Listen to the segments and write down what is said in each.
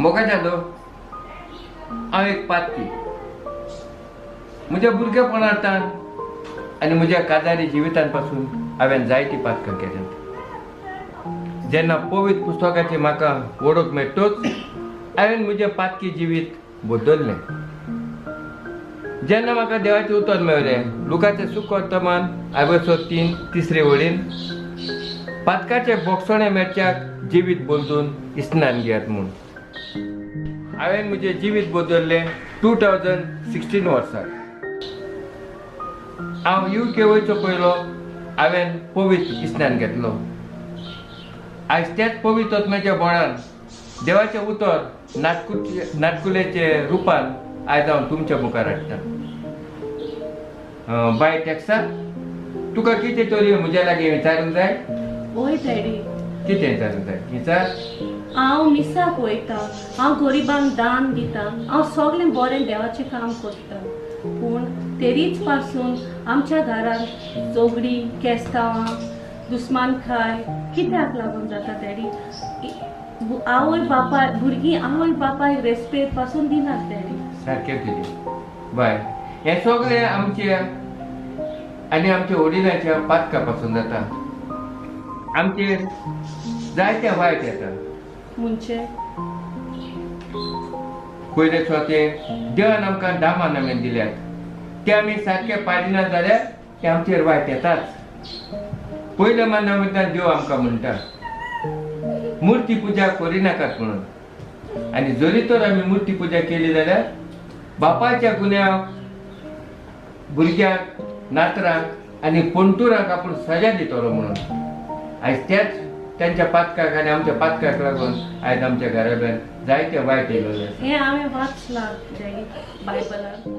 मोगाच्यानो, हांव एक पातकी. म्हज्या भुरगेपणांत आनी म्हज्या काजारी जिवितान पासून हांवें जायतीं पातकां केल्यांत. जेन्ना पवित्र पुस्तकाची म्हाका वळख मेळटूच हांवें म्हजें पातकी जिवीत बदललें. जेन्ना म्हाका देवाचें उतर मेळ्ळें, लुकाचें सुखवर्तमान आवेसो 3 तिसरे वळीन, पातकाचे बोगसणे मेळच्याक जिवीत बदलून इस्नान घेयात म्हूण. हांवें म्हजें जिवीत बदललें 2016 वर्साक. हांव UK वयचो पयलो हांवें पवित्र इस्नान घेतलो. आयज त्याच पवित्र आत्म्याच्या बळान देवाचें उतर नाटकुलेचे रुपान आयज हांव तुमच्या मुखार हाडटा. बाय टॅक्सा, तुका कितें तरी म्हज्या लागीं विचारूंक जाय? हय डॅडी. कितें विचारूंक जाय? विचार. हांव मिसाक वयता, हांव गरिबांक दान दिता, हांव सगळें बरें देवाचें काम करता, पूण तेरीच पासून आमच्या घरांत झगडीं, केस्तांवां, दुस्मानकाय कित्याक लागून जाता डॅडी? आवय बापाय, भुरगीं आवय बापायक रेस्पेद पासून दिनात डॅडी. सारकें तुजें बाय. हें सगळें आमच्या आनी आमच्या वडिलांच्या पातका पासून जाता. आमचेर जायते वायट येता. म्हणजे पयले सुवातेर देवान आमकां दामान आमी दिल्यात, ते आमी सारके पाळिनात जाल्यार ते आमचेर वायट येताच. पयल्या मानामितान देव आमकां म्हणटा मुर्ती पुजा करिनाकात म्हणून. आनी जरी तर आमी मुर्ती पुजा केली जाल्यार बापायच्या गुन्यांव भुरग्यांक, नातरांक आनी पणटुरांक आपूण सजा दितलो म्हणून. आयज त्याच त्यांच्या पातकाक आनी आमच्या पातकाक लागून आयज आमच्या घराब्यान जायते वायट येयलेले आसा. हें हांवें वाचलां डॅडी बायबलान.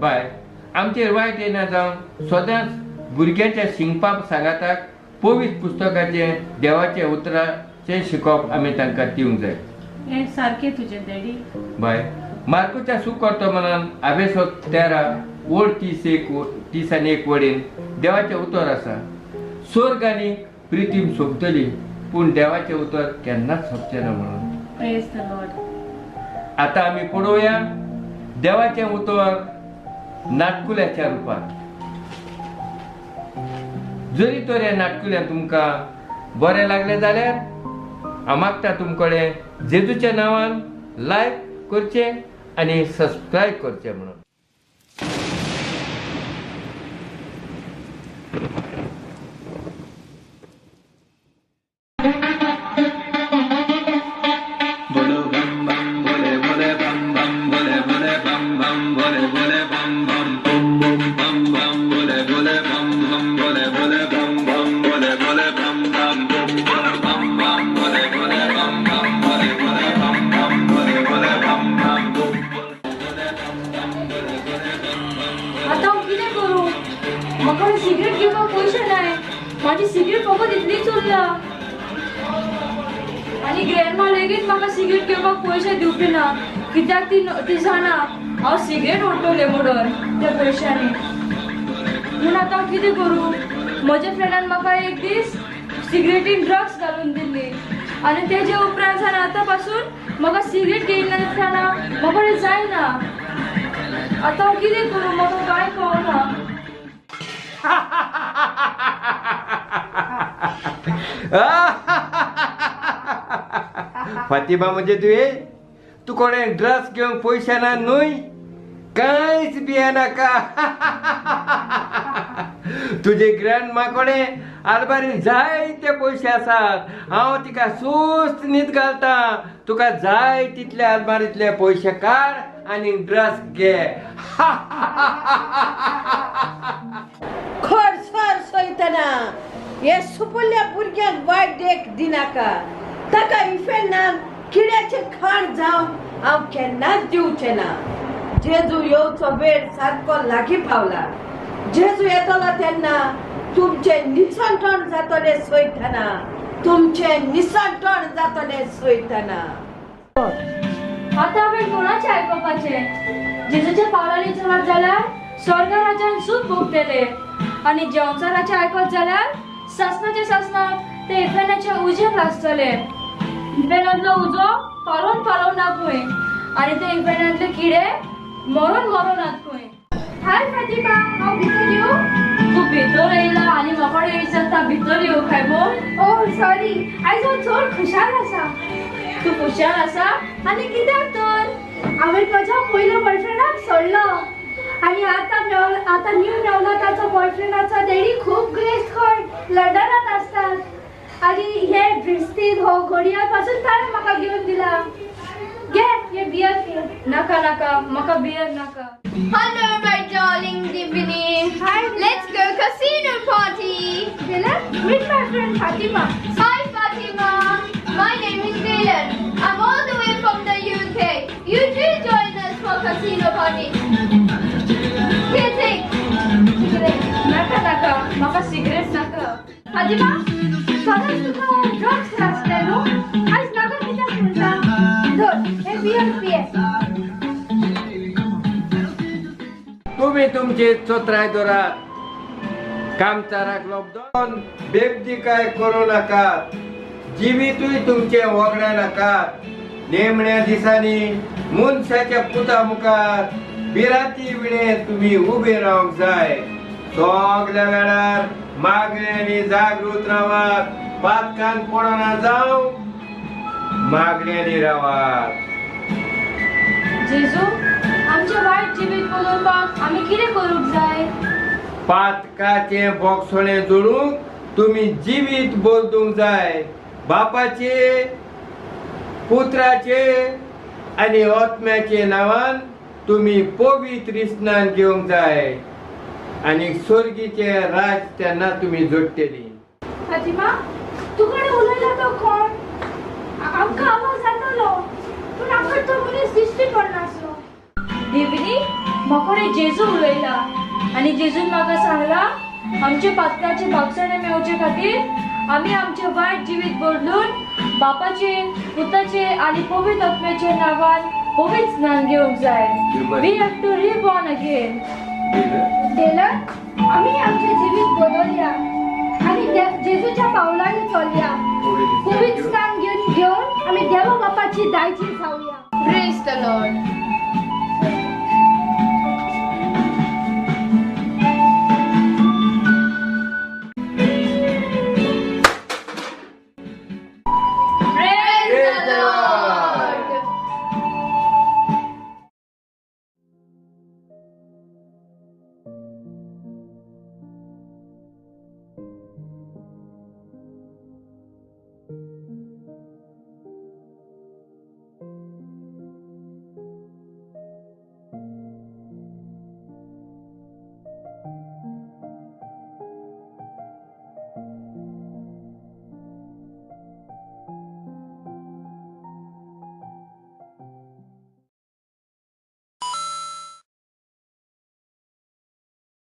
बाय, आमचेर वायट येना जावन सदांच भुरग्यांच्या शिंकपा सांगाताक पवित्र पुस्तकाचें देवाचें उतराचें शिकोवप आमी तांकां दिवंक जाय. हें सारकें तुजें डॅडी. बाय, मार्कोच्या सुखवर्तमानान आवेसो 13 ओळ 30 आनी 1 वडीन देवाचें उतर आसा, स्वर्ग आनी प्रितीम सोंपतली पूण देवाचें उतर केन्नाच सोंपचें ना म्हणून. Praise the Lord. आतां आमी पळोवया देवाचें उतर नाटकुल्याच्या रुपान. जरी तर ह्या नाटकुल्यान तुमकां बरें लागलें जाल्यार हांव मागता तुमकडे जेजूच्या नांवान लायक करचें आनी सबस्क्रायब करचें म्हणून. बोलो बम बम भोले भोले बम बम भोले भोले बम बम भोले भोले बम बम बम बम बम बम भोले भोले बम बम भोले भोले बम बम भोले भोले बम बम बम बम बम भोले भोले बम बम भोले भोले बम बम भोले भोले बम बम बम. आतां हांव कितें करूं? म्हाका सिगरेट घेवपाक पयशे नाय. म्हाजी सिगरेट फकत इतलीच उरला. आनी ग्रॅन्डमा लेगीत म्हाका सिगरेट घेवपाक पयशे दिवपी ना, कित्याक ती जाणा हांव सिगरेट ओडटलें म्हणून त्या पयशांनी. म्हूण आतां हांव कितें करूं? म्हज्या फ्रेंडान म्हाका एक दीस सिगरेटीन ड्रग्स घालून दिल्ली आनी तेजे उपरांत जाणा आतां पासून म्हाका सिगरेट घेयनासतना म्हाका जायना. आतां हांव कितें करूं? म्हाका कांय कळना. फातिमा म्हणजे तुवें तूं कोणें ड्रग्स घेवंक पयशे ना न्हय, कांयच भियेनाका. तुजे ग्रँडमा कोणें आलमारीन जायते पयशे आसात, हांव तिका सुस्त न्हीद घालता. तुका जाय तितले आलमारींतले पयशे काड आनी ड्रग्स घे. खर सर सोयतना हे सुपुल्ल्या भुरग्यांक वायट देख दिनाका. ताका इफेर्नान किड्याचें खाण जावन हांव केन्नाच दिवचें ना. जेजू येवचो वेळ सारको लागीं पावला. जेजू येतलो तेन्ना तुमचें निसणटण जातलें सोयतना, तुमचें निसणटण जातलें सोयतना. आतां हांवें कोणाचें आयकुपाचें? जेजूच्या पावलांनी चलत जाल्यार स्वर्ग राज्यान सूख भोगतले आनी जेवचाराचें आयकत जाल्यार सासणाचे सासणाक ते इफेर्नाच्या उज्याक आसतले. इफेर्नांतलो उजो पालोवन पालोवन ना खंय आनी ते इफेर्नांतले किडे मरोन मरोन नात खंय. हाय फातिमा, हांव भितर येवं? तूं भितर येयला आनी म्हाका कडेन विचारता भितर येवं काय म्हूण? ओह सॉरी, आयज हांव चड खुशाल आसा. तूं खुशाल आसा आनी कित्याक तर? हांवें म्हज्या पयल्या बॉयफ्रेंडाक सोडलो आनी आतां आतां न्यू मेवला ताचो बॉयफ्रेंडाचो डॅडी खूब ग्रेस्त खंय लंडनांत आसतात आनी हे ब्रिस्तीद हो घडयाळ पासून ताणें म्हाका घेवन दिला. घे हे बियर पी. नाका नाका, म्हाका बियर नाका. Hello, my darling Divini. Hi. Let's go casino party. Dylan, meet my friend Fatima. Hi, Fatima. My name is Dylan. I'm all the way from the UK. You do join us for casino party. Here, take. Cigarette. नाका नाका, म्हाका cigarette नाका. फातिमा, सदांच तुका drugs नासले न्हू, आयज नाका कित्याक म्हणटा? धर हे बियर पिये. तुम्ही तुमची चोत्राय दवरात, कामचाराक लोबदोन बेबदी काय करूं नाकात, जिवितूय तुमचें वगडा नाकात. नेमण्या दिसांनी मनशाच्या पुता मुखार भिरांती विणे तुमी उबे रावंक जाय. सगल्या वेळार मागण्यांनी जागृत रावात, पातकान पडना जावं मागण्यांनी रावात. जेजू, आमचें वायट जिवीत बदलपाक आमी कितें करूंक जाय? पातकाचें बोगसणें जोडूंक तुमी जिवीत बदलूंक जाय. बापाचे, पुत्राचे आनी आत्म्याचे नांवान तुमी पवित्र स्नान घेवंक जाय आनी स्वर्गीचें राज तेन्ना तुमी जोडटली. फातिमा, तूं कडेन उलयला तो कोण? आमकां आवाज जातालो पूण आमकां तो मनीस दिश्टी पडनासलो. देविनी, म्हाका कडेन जेजू उलयला आनी जेजून म्हाका सांगला आमचे पातकाचे बागसणे मेळोवचे खातीर आमी आमचें वायट जिवीत बदलून बापाचे, पुताचे आनी पवित्र आत्म्याच्या नांवान पवित्र स्नान घेवंक जाय. We have to reborn again. Dylan, आमी आमचें जिवीत बदलया आनी जेजूच्या पावलांनी चलया. पवित्र स्नान घेवन घेवन आमी देवा बापाची दायजी जावया. Praise the Lord.